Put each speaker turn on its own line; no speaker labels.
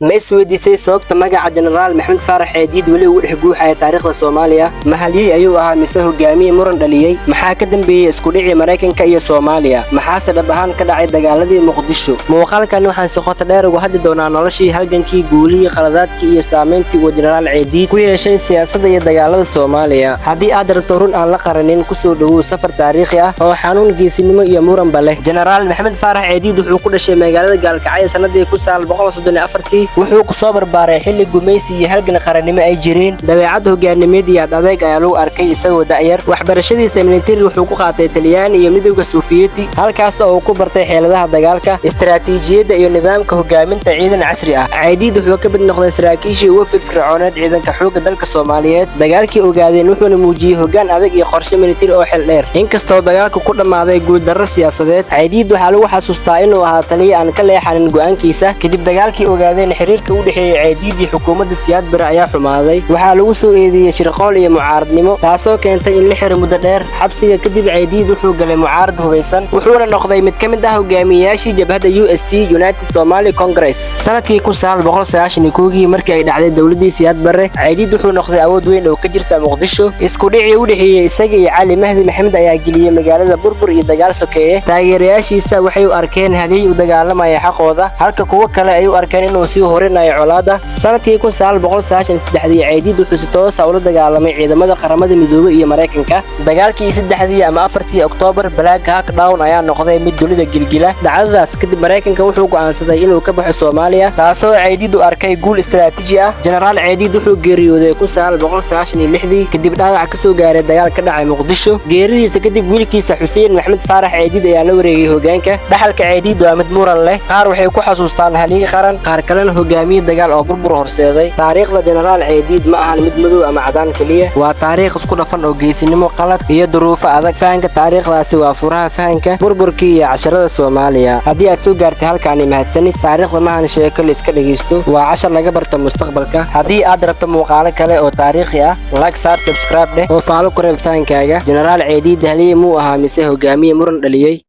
Ma isweydiisay sababta magaca Jenaraal Maxamed Faarax Ceediid weli ugu dhex guuxaya taariikhda Soomaaliya? Ma halyey ayuu ahaa mise hogaamiye muran dhaliyey? Maxaa ka dambeeyey iskudhicii Maraykanka iyo Soomaaliya? Maxaase dhab ahaan ka dhacay dagaaladii Muqdisho? Muuqaalkan waxaan si qoto dheer uga hadli doonaa noloshii, halgankii, guulihii, khaladaadkii iyo saamayntii uu Jenaraal Ceediid ku yeeshay siyaasadda iyo dagaalada Soomaaliya. Haddii aad rabto run aan la qaranin, kusoo dhowow safar taariikhi ah oo xanuun, geesinimo iyo muranba leh. Jenaraal Maxamed Faarax Ceediid wuxuu ku dhashay magaalada Gaalkacyo sanadii 1934. Wuxuu ku soo barbaaray xilli gumaysi iyo halgan qarannimo ay jireen. Dabeecad hogaanimeed iyo ad adeeg ayaa lagu arkay isagoo da'yar. Waxbarashadiisa militari wuxuu ku qaatay Talyaani iyo Midowda Suufiyeti, halkaas oo uu ku bartay xeeladaha dagaalka, istaraatiijiyadda iyo nidaamka hogaaminta ciidan casri ah. Caydiid wuxuu ka mid noqday saraakiishii ugu firfircooneed ciidanka xoogga dalka Soomaaliyeed dagaalkii Ogaadeen, wuxuuna muujiyey hoggaan adag iyo qorshe militari oo xil dheer. Inkastoo dagaalku ku dhammaaday guuldarro siyaasadeed, Caydiid waxaa lagu xasuustaa inuu ahaa taliye aan ka leexanin go'aankiisa. Kadib dagaalkii Ogaadeen, xiriirka u dhexeeyey Caydiid iyo xukuumadda Siyaad Bare ayaa xumaaday. Waxaa lagu soo eedeeyey shirqool iyo mucaaradnimo, taasoo keentay in la xiro muddo dheer. Xabsiga kadib, Caydiid wuxuu galay mucaarad hubaysan, wuxuuna noqday mid ka mid ah hogaamiyeyaashii jabhadda USC, United Somali Congress. Sanadkii 1991-gii, markii ay dhacday dowladdii Siyaad Barre, Caydiid wuxuu noqday awood weyn oo ka jirta Muqdisho. Isku dhicii u dhexeeyey isaga iyo Cali Mahdi Maxamed ayaa geliyey magaalada burbur iyo dagaal sokeeye. Taageerayaashiisa waxay u arkeen halyey u dagaalamaya xaqooda, halka kuwo kale ay u arkeen inuu sii horinayo colaadda. Sanadkii 1993-dii, Caydiid wuxuu si toosa ula dagaalamay ciidamada Qaramada Midoobey iyo Maraykanka. Dagaalkii 3-dii ama 4-tii Oktoobar, Black Hawk Down, ayaa noqday mid dunida gilgila. Dhacdadaas kadib, Maraykanka wuxuu go'aansaday inuu ka baxo Soomaaliya, taasoo Caydiid u arkay guul istaraatiiji ah. Jenaraal Caydiid wuxuu geeriyooday 1996-dii kadib dhaawac ka soo gaaray dagaal ka dhacay Muqdisho. Geeridiisa kadib, wiilkiisa Xuseen Maxamed Faarax Caydiid ayaa la wareegay hogaanka. Dhaxalka Caydiid waa mid muran leh. Qaar waxay ku xasuustaan halyey qaran, qaar kalena hogaamiye dagaal oo burbur horseeday. Taariikhda Jenaraal Caydiid ma ahan mid madow ama cadaan keliya. Waa taariikh isku dhafan oo geesinimo, qalad iyo duruufo adag. Fahanka taariikhdaasi waa furaha fahanka burburkii iyo casharada Soomaaliya. Haddii aad soo gaartay halkaani, mahadsanid. Taariikhda mahan sheeko la iska dhegaysto, waa cashar laga barto mustaqbalka. Haddii aad rabto muuqaalo kale oo taariikhi ah, like saar, subscribe dheh oo faalo ku reeb fahankaaga. Jenaraal Caydiid halyey muu ahaa mise hogaamiye muran dhaliyey?